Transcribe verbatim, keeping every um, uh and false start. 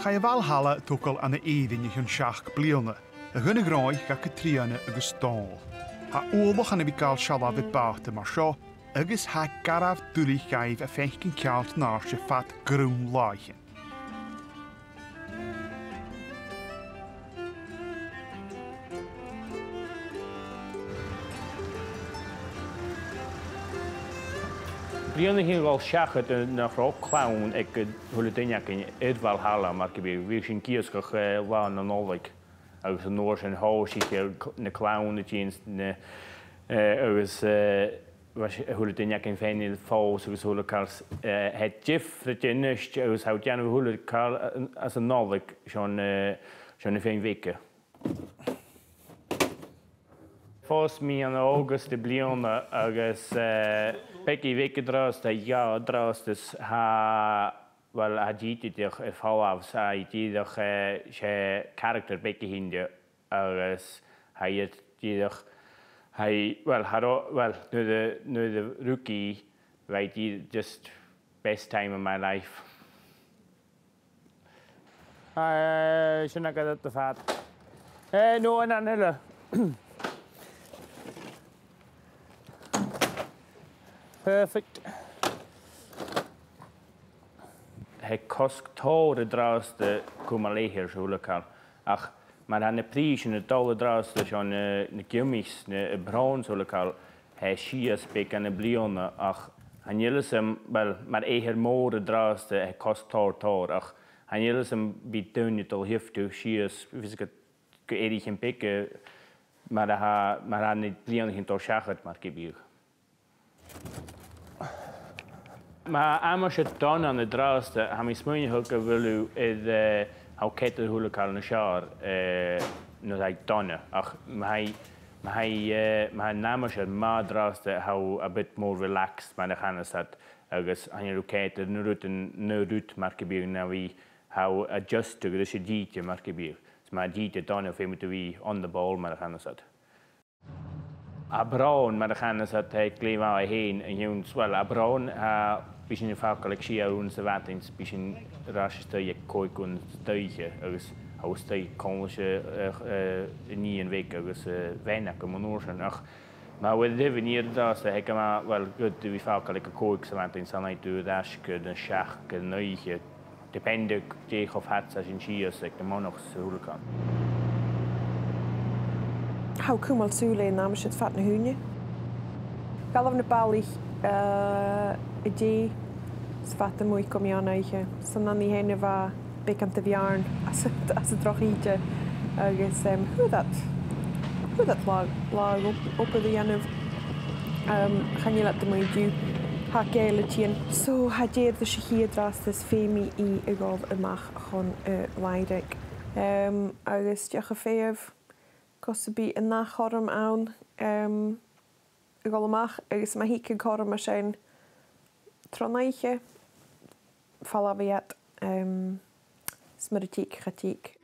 Chaidh a' Valhalla a thogail ann an Èirinn o chionn seachd bliadhna, a dh'aona-ghnothaich do Chatrìona agus Dòmhnall. Tha uallach ann a bhith a' gabhail sealbh air bàta mar seo, agus tha e garbh duilich dhaibh a' faicinn ceàrn an àirde fad grunn làithean. Bliadhna a' tighinn a dhol seachad, eh, nach robh clann aig a h-uile duine againn air Valhalla, mar gum biodh, bhiodh sinn ag iasgach, eh, Latha na Nollaig, agus an uair sin thòisich, eh, cl-, na clann a' tighinn, na, eh, agus, eh, bha sinn, a h-uile duine againn fhèin fòs agus a h-uile càil, eh, tha e diofraichte a-nis agus tha thu a' dèanamh a h-uile càil, eh, anns an Nollaig son, eh, son na feadhainn bheaga. Phòs mi ann an August am-bliadhna agus, eh, beagan bheag an-dràsta, dhà an-dràsta 's tha, uill, tha e dìteadh air falbh, 's tha e dìreach, eh, 's e caractar beag a th' innte agus tha iad dìreach, tha e, uill, tha ro-, uill, nuair a, nuair a rug i, bha e dì-, just best time of my life. Eh, sin agad e fad. Eh, no, an, an eile. Perfect. Tha e cosg tòrr an-dràsta cumail èighear 's a h-uile càil. Ach mar a tha na prìsean a' dol an-dràsta son na, na giomaich 's na, am bròn 's a h-uile càil, tha e sìos beagan am-bliadhna, ach chan eil fhios agam, uill, mar èighear mòr an-dràsta, tha e cosg tòrr, tòrr, ach chan eil fhios agam am bi daoine a' dol a shiftadh sìos, fios agad, gu èiridhean beaga, mar a tha, mar a tha na bliadhnaichean a' dol seachad, mar gum biodh. Ma tha aimsir dona an-dràsta, tha mi a' smaoineachadh gu bheil thu air, eh, tha thu a' coimhead air a h-uile càil nas fheàrr, eh, nuair a tha e dona. Ach ma tha e, ma tha e, eh, ma tha an aimsir math an-dràsta, tha thu a bit more relaxed, mar a chanas iad, agus chan eil thu a' coimhead air na rudan, na rud mar gum biodh na bhith, tha thu a' adjustadh ris an t-sìde mar gum biodh. Is ma tha an t-sìde dona, feumaidh tu bhith on the ball, mar a chanas iad. A' bhròn, mar a chanas iad, tha e glè mhath e fhèin, a chionn 's, uill, a' bhròn, tha, bidh sinn a' fàgail aig sia uairean sa mhadainn, 's bidh sinn air ais a-staigh aig còig uairean san oidhche, agus tha thu a-staigh còmhla ris, eh, eh, an nighean bheag agus, eh, a' bhean agam an uair sin. Ach ma tha thu air an taobh an iar an-dràsta, tha e gu math, uill, good a bhith a' fàgail aig a còig sa mhadainn, 's an aghaidh thu air ais gu na seachd gu na h-oidhche. Depending dè cho fad 's a tha sinn sìos aig na Monachs 's a h-uile càil. Tha thu a' cumail sùil air an aimsir fad na h-ùine. Dh'fhalbh na balaich, eh, an-dè 's fada a-muigh gu meadhan-oidhche. 'S ann an oidhche a bha beagan de bheàrn anns a', anns an droch shìde. Agus, em, fhuair iad, fhuair iad latha, latha ob-, obair a dhèanamh. Em, chan eil iad a-muigh an-diugh. Tha Gael a' tighinn. So, tha e deireadh ris a' chidhe an-dràsta is feumaidh i a dhol a-mach chun, eh, a' bhàigh-reic. Em, agus dìreach a' feitheamh gus am bi an ath chothrom ann, em, a dhol a-mach, agus ma thig an cothrom mar sin tron oidhche, falbhaidh iad, em, is mura tig, cha tig.